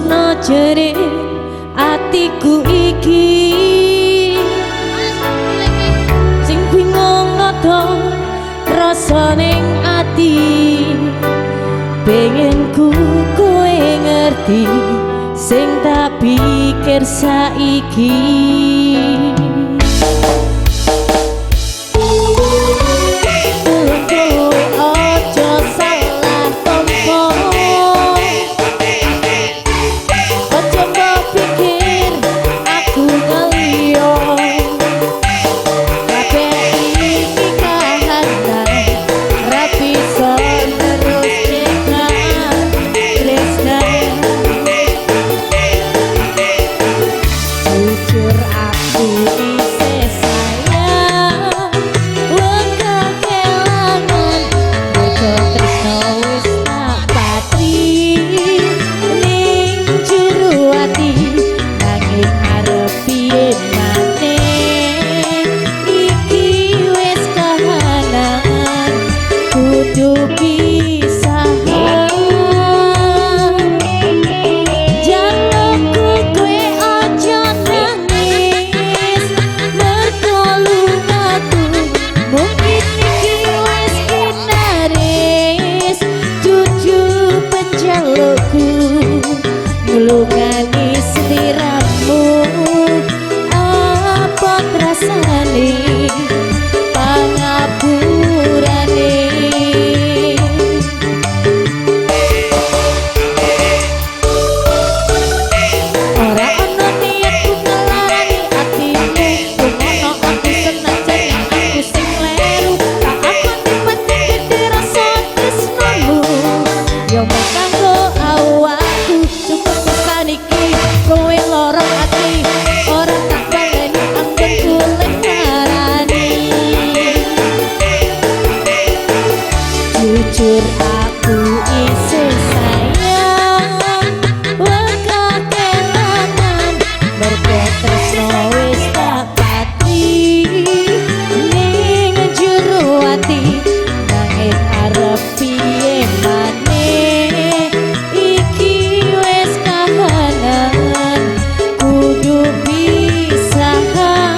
Rungokno jere atiku iki, sing bingung nata rasa ning ati. Pengen ku kowe ngerti sing tak pikir saiki. Kowe aja salah tompo, aja mbok pikir aku ngeliyo. Kabeh iki kahanan ra bisa terus tresnan. Jujur aku isih sayang, wegah kelangan mergo tresno wis tak patri ning jero ati. Nanging arep piye maneh, iki wis kahanan kudu pisahan. Jalukku kowe aja nangis mergo lungaku mungkin iki wis kinaris. Jujur penjalukku nglungani sliramu, apa rasane pangapurane. Ora ono niatku ngelarani atimu, rungokno aku senajan aku sing kleru. Tak akoni pancen gedhe rasa tresnamu, yo mung kanggo awakku. Cukup pisan iki kowe lara ati, ora tak baleni anggonku lek ngarani. Jujur aku isih sayang, wegah kelangan mergo tresno wis tak patri ning jero ati. Nanging arep piye maneh, iki wis kahanan kudu pisahan.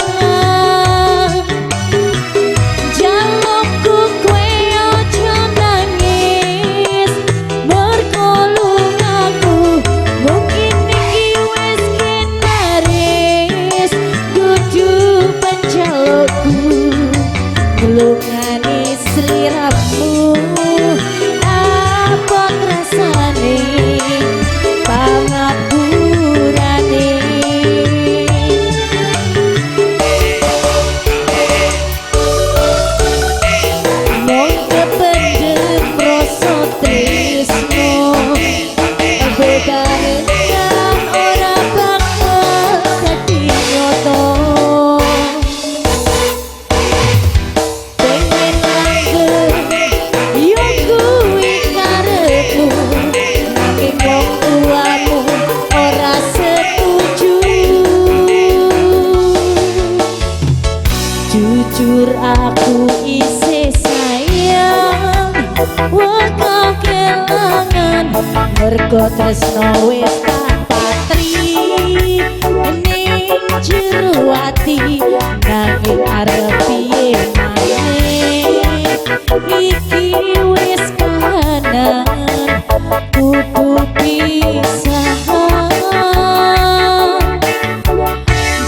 Jalukku kowe aja nangis mergo lungaku mungkin iki wis kinaris. Dudu penjalukku nglungani sliramu, apa rasane pangapurane. Mung kependhem rasa tresno, bebarengan ora bakal dadi nyoto. Pengen langgeng yo kuwi karepmu, nanging wong tuamu ora setuju. Jujur aku isih sayang, wegah kelangan mergo tresno wis tak patri ning jero ati. Nanging arep piye maneh, iki wis kahanan kudu pisahan.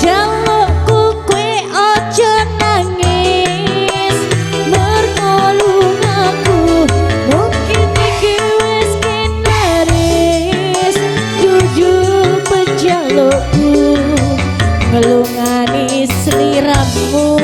Jalukku kowe aja nangis mergo lungaku mungkin iki wis kinaris. Jujur penjalukku nglungani sliramu,